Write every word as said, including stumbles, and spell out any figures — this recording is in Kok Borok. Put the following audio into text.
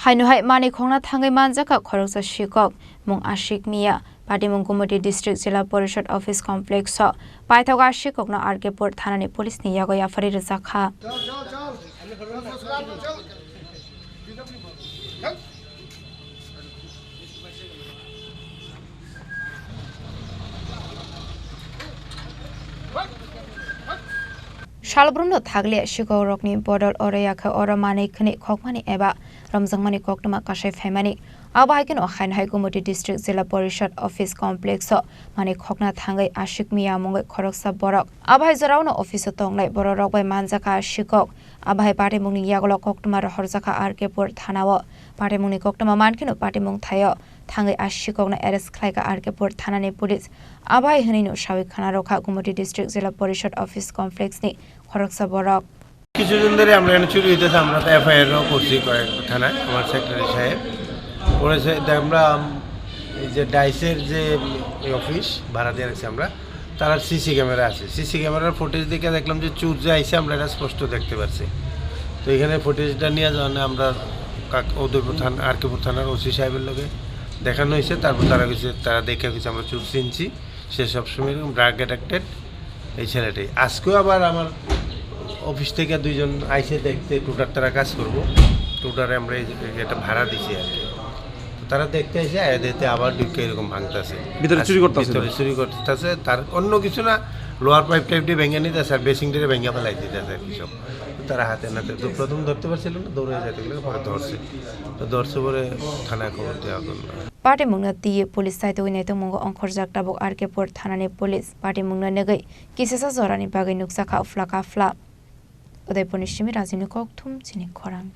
Haino hai manwi khokna thangwi manjakha khoroksa sikok, mung Ashik Miya, patimung Gumoti District Jila Porishad Office Complex o paithak a sikokno R K Pur thanani police ni yago yapharwi rwjakha. Salbrumno thakliya sikokrokni bodol oro ya khe oro manwi khwnwi khokmani eba romjakmani koktwma kasai phaimani. Abo hai kheno haino hai Gumoti District Jila Porishad Office Complex o manwi khokna thangwi Ashik Miya mungwi khoroksa borok. Abo hai jorao no office o tongnai bororok bai manjakha sikok. Abo hai patimungni yagulo koktwma rohorjakha R K Pur thana o. Patimungni koktwma mankheno patimung thaio thangwi a sikokno arrest khlaikha R K Pur thanani police. Abo hai hwnwi no sawi khna rwkha Gumoti District Jila Porishad Office Complex ni khoroksa borok. কিছুদিন ধরে আমরা এখানে চুরি হইতেছে, আমরা তো এফআইআর ও করছি কয়েক থানায়, আমার সেক্রেটারি সাহেব। পরে সে-, আমরা এই যে ডাইসের যে অফিস ভাড়া দিয়ে রাখছি আমরা, তার সিসি ক্যামেরা আছে। সিসি ক্যামেরার ফুটেজ দেখে দেখলাম যে চুর যে আইছে, আমরা এটা স্পষ্ট দেখতে পারছি। তো এখানে ফুটেজটা নিয়ে যখন আমরা কাক-, উদয়পুর থানা, আর কে পুর থানার ওসি সাহেবের লগে দেখানো হয়েছে, তারপর তারা কইছে, তারা দেখে কইছে, "আমরা চুর চিনছি, সে সবসময় এরকম ড্রাগ অ্যাডিক্টেড এই ছেলেটাই।" আজকেও আবার আমার অফিস থেকে দুইজন আইছে দেখতে, টোটার তারা কাজ করবো, টোটারে আমরা এই যে এটা ভাড়া দিছি আর কি। তারা দেখতে এসে আয়া দেখতে আবার ঢুকে এরকম ভাঙতাছে। ভিতরে চুরি করতাছে? ভিতরে চুরি করতেছে। তার অন্য কিছু না, লোয়ার পাইপ টাইপ দিয়ে ভেঙে নিতেছে আর বেসিং দিয়ে ভেঙে ফেলাই দিতেছে আর কি সব। তারা হাতে নাতে তো প্রথম ধরতে পারছিল না, দৌড়ে যেতে গেলে পরে ধরছে। তো ধরছে পরে থানায় খবর দেওয়া করলো। Patimungno twiwi police saitogwi naitokmungo ongkhorjak tabuk R K Pur thanani police. Patimungno nugwi kisisa jorani bagwi nukjakha uphla kaphla. Udaipurni simi Rajibni kokthum chini khorang.